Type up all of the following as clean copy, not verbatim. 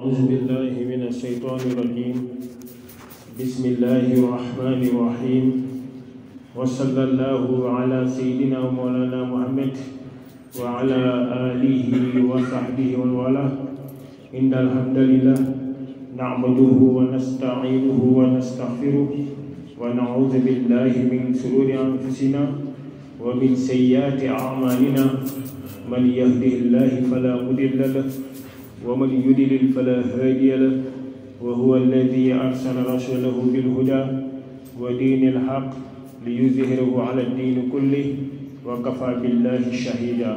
أعوذ بالله من الشيطان الرجيم بسم الله الرحمن الرحيم وصلى الله على سيدنا ومولانا محمد وعلى آله وصحبه ومن والاه إن الحمد لله نعبده ونستعينه ونستغفره ونعوذ بالله من شرور أنفسنا ومن سيئات أعمالنا من يهده الله فلا مضل له ومن يضلل فلا هادي له وهو الذي أرسل رسوله بالهدى ودين الحق ليظهره على الدين كله وكفى بالله شهيدا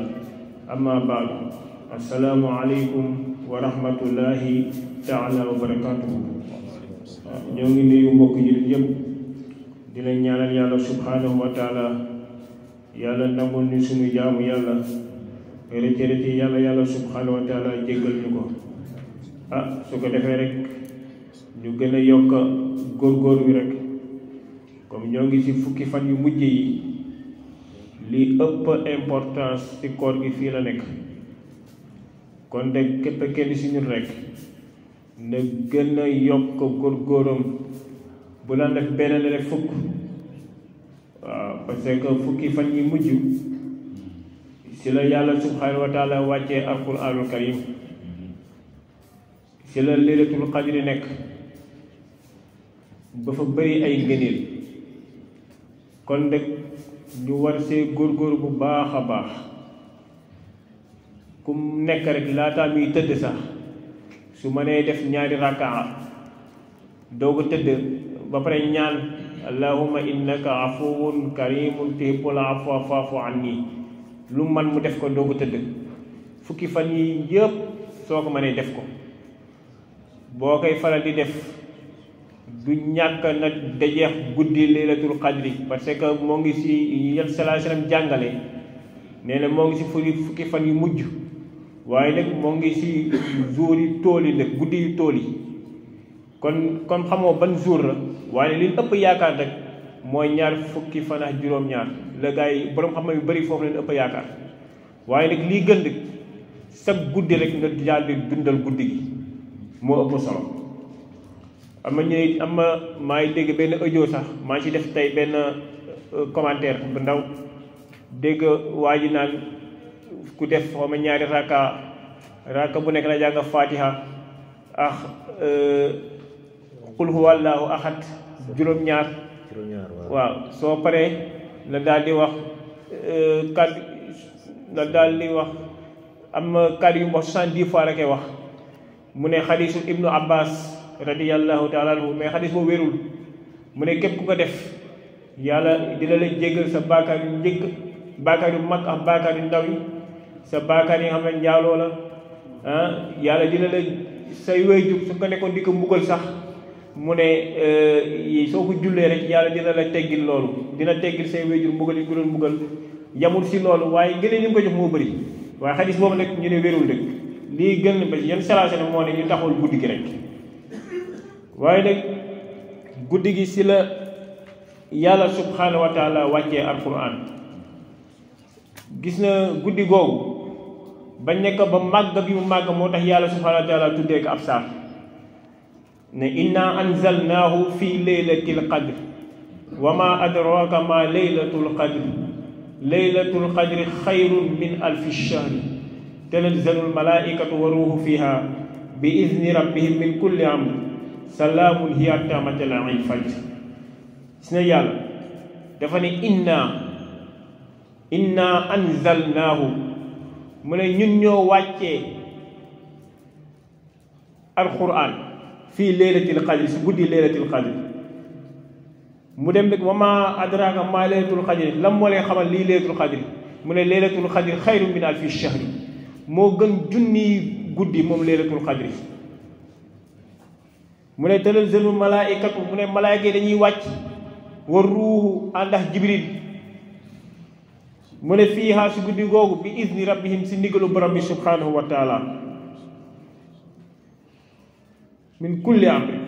أما بعد السلام عليكم ورحمة الله تعالى وبركاته ñoo ngi nuyu mbokk yi yëpp di la ñaanal yàlla subhanahu wa taala yàlla nangul ni sunu jaamu yàlla rëcc yàlla subhanahu wa taala jéggal ñu ko su ko defee rek ñu gën a yokk góorgóor bi rek comme ñoo ngi ci fukki fan yu mujj yi li ëpp importance ci koor gi fii la nekk kon de képp kenn ci ñun rek na gën a yokk góorgóoram bu la def benn rek fukk waaw parce que fukki fan yi mujj ci la yàlla subhanahu wa taala wàccee alquranul karim ci la laylatul qadri nekk ba fa bëri ay ngëneel kon nag ñu war see góorgóor bu baax a baax ku nekk rek laataa muy tëdd sax su mënee def ñaari rakaa doog a tëdd ba pare ñaan allahumma innaka afuwun karimun tuhibbul afwa fa'fu anni lu man mu def ko doog a tëdd fukki fan yi yëpp soo ko mënee def ko boo koy faral di def du ñàkk na dajeex guddi laylatul qadri parce que moo ngi ci yan sallallahu alayhi wasallam jàngale nee na moo ngi ci fukki fan yu mujj waaye nag moo ngi ci jour yi tool yi nag guddi yu tool yi kon xamoo ban jour la waaye li ëpp yaakaar rek mooy ñaar fukki fan ak juróom-ñaar la gars yi borom xam yu bari foofu leen ëpp yaakaar waaye nag lii gën sa guddi rek nga daal di dundal guddi gi moo ëpp solo maa ngi dégg benn audio sax maa ngi ci def tey benn commentaire bu ndaw dégg waa ji naan ku def xaw ma ñaari raka bu nekk na jàng fatiha ak qul huwallahu ahad juróom-ñaar waaw soo paree la daal di wax am kàddu yu mu wax 70 fois la koy wax mu ne xadiisu ibnu abbas radiyallahu taala anhu mais xadiis boobu wérul mu ne képp ku ko def yàlla dina la jéggal sa baakaar yu njëkk baakaar yu mag ak baakaar yu ndaw yi sa baakaar yi nga xam ne njaaloo la yàlla dina la say waajur su ko nekkoon di ko mbugal sax mu ne soo ko jullee rek yàlla dina la teggil loolu dina teggil say waajur mbugal yi ko doon mbugal yamul si loolu waaye ngëneel li mu ko jox moo bëri waaye xadis boobu nag ñu ne wérul dëgg lii gën ba yan salaase na moo ne ñu taxawul guddi gi rek waaye nag guddi gi si la yàlla subhanahu wa taala wàccee alquran gis na guddi googu bañ nekk ba màgg bi mu màgg moo tax yàlla subhanahu wa taala tuddee ko ab saar ne inna anzalnaahu fi laylatil qadr wa ma adraka ma laylatul qadr laylatul qadri xayrun min alfi shahri tanazzalul malaikatu wa ruuhu fiha bi izni rabbihim min kulli amr salaamun hiya hattaa matla'il fajr gis na yàlla dafa ne inna anzalnaahu mu ne ñun ñoo wàccee alquran fii laylatil qadri si guddi laylatil qadri mu dem nag wa ma adraka ma laylatul qadri lan moo lay xamal lii laylatul qadri mu ne laylatul qadri xayrun min alfi shahri moo gën junni guddi moom laylatul qadri mu ne tanazzalul malaikatu mu ne malaayka yi dañuy wàcc war ruuhu àndax jibril mu ne fiiha si guddi googu bi izni rabbihim si ndigalu borom bi subhanahu wa taala min kulli amri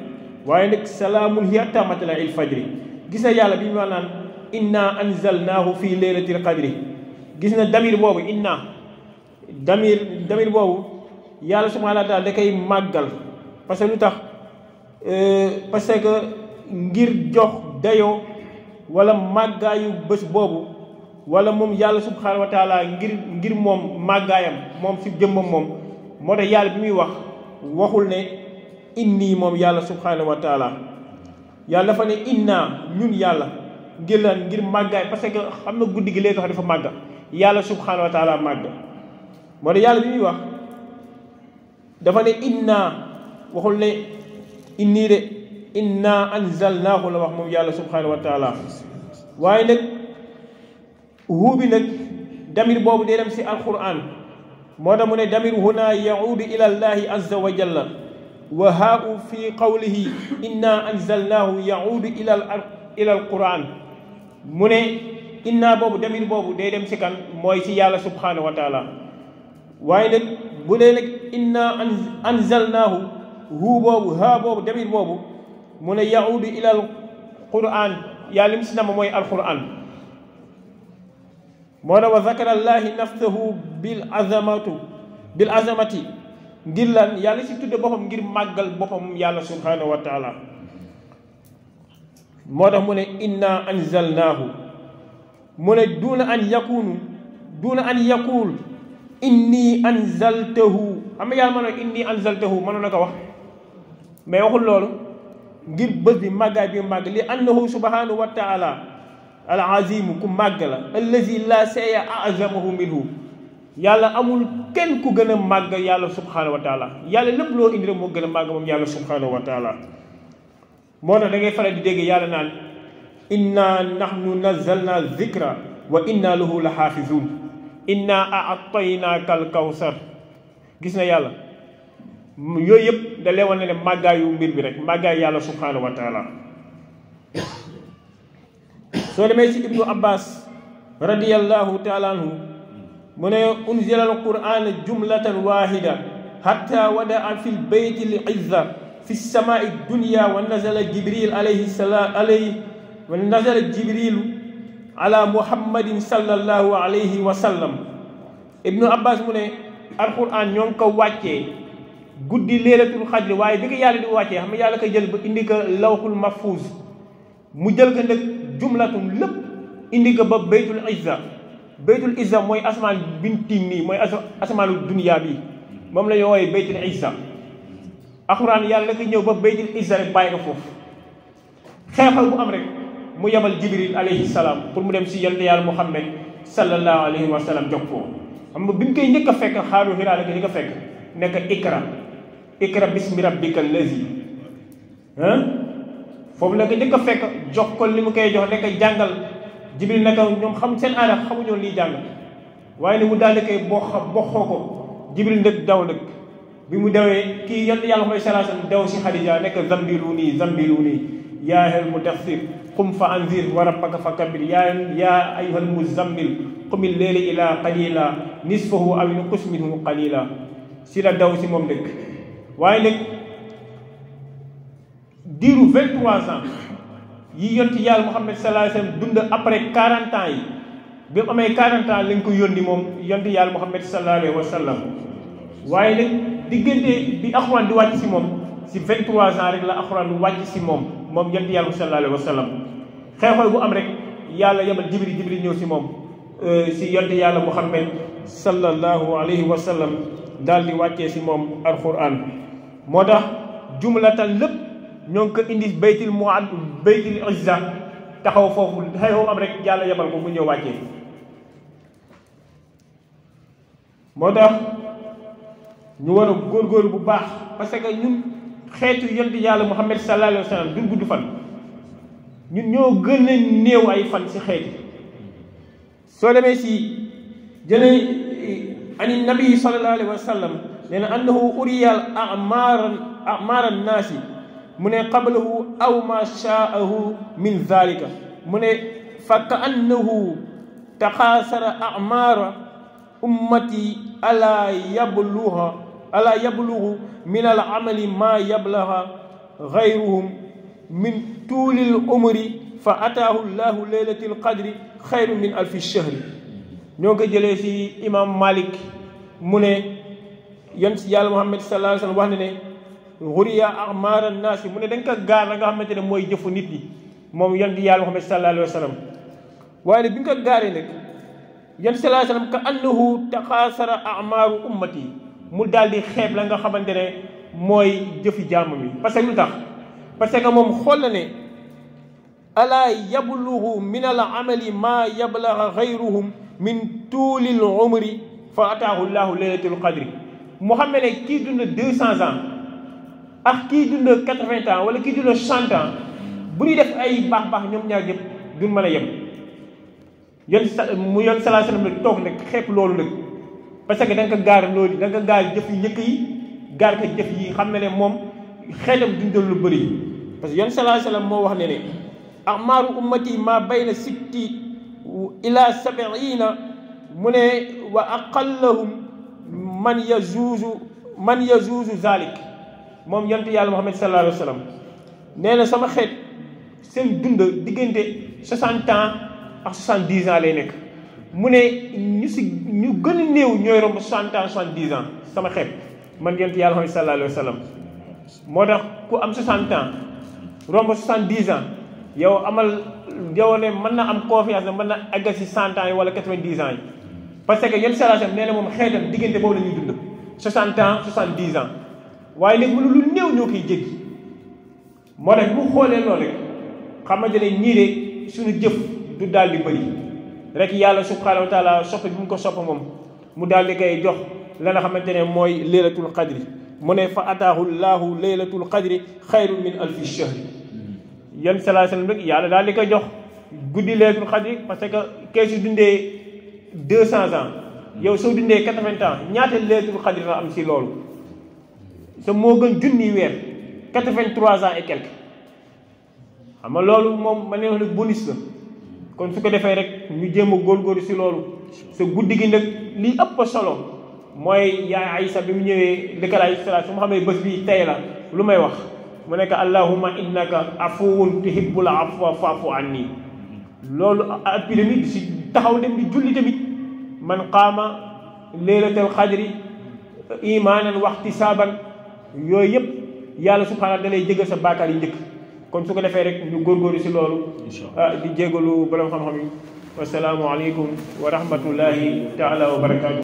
waaye nag salaamun hiya hattaa matla'il fajri gis na yàlla bi ñu wax naan inna anzalnaahu fi laylatil qadri gis na damir boobu inna damir boobu yàlla subhaanahu wa taala da koy màggal parce que lu tax parce que ngir jox dayoo wala màggaayu bés boobu wala moom yàlla subhanahu wa taala ngir moom màggaayam moom si jëmmam moom moo tax yàlla bi muy wax waxul ne inni moom yàlla subhanahu wa taala yàlla dafa ne inna ñun yàlla ngir lan ngir màggaay parce que xam na guddi gi léegi tax dafa màgga yàlla subhanahu wa taala màgg moo tax yàlla bi muy wax dafa ne inna waxul ne inni de inna anzalnaahu la wax moom yàlla subhanahu wa taala waaye nag bi nag damir boobu day dem si alquran moo tax mu ne damir huna yaudu ila allahi azza wa jalla wa haau fi qawlihi inna anzalnaahu yaudu ila alquran mu ne inna boobu damir boobu day dem si kan mooy si yàlla subhanahu wa taala waaye nag bu dee nag inna anzalnaahu boobu boobu damir boobu mu ne yaudu ila alquran yàlla lim si nama mooy alquran moo tax wa zakara allahi nafsahu bil azamati ngir lan yàlla si tudde boppam ngir màggal boppam yàlla subhanahu wa taala moo tax mu ne inna anzalnaahu mu ne duuna an yakul inni anzaltahu xam nga yàlla mënoon inni anzaltahu mënoon na ko wax mais waxul loolu ngir bés bi màggaay bi màgg li annahu subhanahu wa taala al azimu ku màgg la allazi la seya azamahu minhu yàlla amul kenn ku gën a màgg yàlla subhanahu wa taala yàlla lépp loo indi rek moo gën a màgg moom yàlla subhanahu wa taala moo tax da ngay faral di dégg yàlla naan inna nahnu nazzalna zikra wa inna lahu la xaafizun inna a'taynaaka al kawsar gis na yàlla yooyu yëpp da leewal na ne màggaayu mbir bi rek màggaayu yàlla subhanahu wa taala soo demee ci ibnu abbas radiyallahu taala anhu mu ne unzila al quran jumlatan wahida hatta wadaa fi lbeyti l izza fi lsamai dunya wa nazala jibril wa nazala jibrilu ala muhammadin sallallahu alayhi wa sallam ibnu abbas mu ne alquran ñoo ngi ko wàccee guddi leelatul xadri waaye bi ko yàlla di wàccee xam nga yàlla ko jël ba indi ko lawxul mahfuz mu jël ko nag jumlatum lépp indi ko ba baytul izza mooy asmaan biñ tiim nii mooy asmaanu dunya bi moom la ñu woowee baytul izza alquran yàlla ko ñëw ba baytul izza rek bàyyi ko foofu xeexal bu am rek mu yebal jibril alayhi salaam pour mu dem si yonent yàlla muhammad sallallahu alayhi wa sallam jox ko xam nga bi ñu koy njëkk a fekk xaaru xiraa la ko njëkk a fekk nekk ikra bismi rabbika allazi foofu la ko njëkk a fekk jox ko li mu koy jox nekk jàngal jibril nekk ñoom xam seen aada xamuñoo lii jàng waaye ni mu daal di koy boxoo ko jibril nag daw nag bi mu dawee kii yonent yàlla mooy salaasam daw si xadija nekk zambiluni yaa ayyuhal mudaththir qum fa anzir wa rabbaka fa kabbir yaa ayyuhal muzammil qumil layla illa qalila nisfahu aw inqus minhu qalila si la daw si moom dëkk waaye nag diiru 23 ans yi yonti yàlla Muhammad sallallahu alayhi wa sallam dund après 40 ans yi bi mu amee 40 ans lañ ko yónni moom yonti yàlla Muhammad sallallahu alayhi wa sallam waaye nag diggante bi alxuraan di wàcc si moom si 23 ans rek la alxuraan wàcc si moom yonti yàlla sallallahu alayhi wa sallam xew-xew bu am rek yàlla yebal jibril ñëw si moom si yonti yàlla Muhammad sallallahu alayhi wa sallam daal di wàccee si moom alxuraan moo tax jumlatan lépp ñoo ngi ko indi baytil izza taxaw foofu xew am rek yàlla yebal ko mu ñëw wàccee moo tax ñu war a góorgóorlu bu baax parce que ñun xeetu yonent yàlla Muhammad sallallahu alayhi wa sallam duñ gudd fan ñun ñoo gën a néew ay fan si xeet soo demee si jëlee ani nabi sallallahu alayhi wa sallam nee na annahu uriyal amara naasi mu ne qablahu aw ma shaahu min zalika mu ne fa ka annahu taxaasara amara ummati ala yablugu min al amali ma yablaga gayruhum min tuulil umri fa ataahu llahu laylatil qadri xayru min alfi shahri ñoo ko jëlee si imam Malik mu ne yon si yàlla Muhammad sallallahu alayhi wa sallam wax ne xuriya a'maar an-naas mu ne dañ ko gaar la nga xamante ne mooy jëfu nit ñi moom yonent yàlla Muhammad sallallahu alayhi wa sallam waaye nag bi nga ko gaaree nag yonent sallallahu alayhi wa sallam ka annahu taqaasara a'maaru ummati mu daal di xeeb la nga xamante ne mooy jëfi jàmm mi parce que lu tax parce que moom xool na ne alaa yablugu min al amali maa yablaga xayruhum min tuulil umri fa ataahu llahu laylatul qadri mu xam ne kii dund 200 ans ak kii dund 80 ans wala kii dund 60 ans bu ñuy def ay baax ñoom ñaar yëpp duñ mën a yem yon salaa sallam nag toog nag xeeb loolu nag parce que da nga ko gaar loolu da nga ko gaar jëf yi njëkk yi gaar ko jëf yi xam ne moom xeetam dundal lu bëri parce que yon salaa sallam moo wax ne a'maaru ummati ma bayna 60 ila 70 mu ne wa aqallahum man yajuuzu zalik moom yonent yàlla Muhammad sallallahu alayhi wa sallam nee na sama xeet seen dund diggante 60 ans ak 70 ans lay nekk mu ne ñu gën a néew ñooy romb 60 ans 70 ans sama xeet man yonent yàlla Muhammad sallallahu alayhi wa sallam moo tax ku am 60 ans romb 70 ans yow ne mën na am confiance ne mën na àgg si 100 ans yi wala 90 ans yi parce que yonent sallallahu alayhi wa sallam nee na moom xeetam diggante boobu la ñuy dund 60 ans 70 ans waaye nag mënu lu néew ñoo koy jéggi moo tax bu xoolee loolu rek xamante ne ñii de suñu jëf du daal di bëri rek yàlla subhanahu wa taala sopp bi mu ko sopp moom mu daal di koy jox la nga xamante ne mooy laylatul qadri mu ne fa ataahu llahu laylatul qadri xayrun min alfi shahri yan salaa sallam rek yàlla daal di koy jox guddi laylatul qadri parce que kee si dundee 200 ans yow soo dundee 80 ans ñaata laylatul qadri na am si loolu sa moo gën junni weer 83 ans et quelque xam nga loolu moom ma ne wax nag bonus la kon su ko defee rek ñu jéem a góorgóorlu si loolu sa guddi gi nag li ëpp solo mooy yaay Aysa bi mu ñëwee dëkkal alayhi salaam su ma xamee bés bi tey la lu may wax mu nekk allahumma innaka afuwun tuhibbul afwa fa'fu anni loolu appi tamit si taxaw dem di julli tamit man qaama laylatal qadri imaanan wa ihtisaaban yooyu yëpp yàlla subhaanahu wa taala dalay jégal sa baakaar yi njëkk kon su ko defee rek ñu góorgóorlu si loolu di jégalu borom xam-xam yi wasalaamu aleykum wa rahmatullahi taala wa barakaatu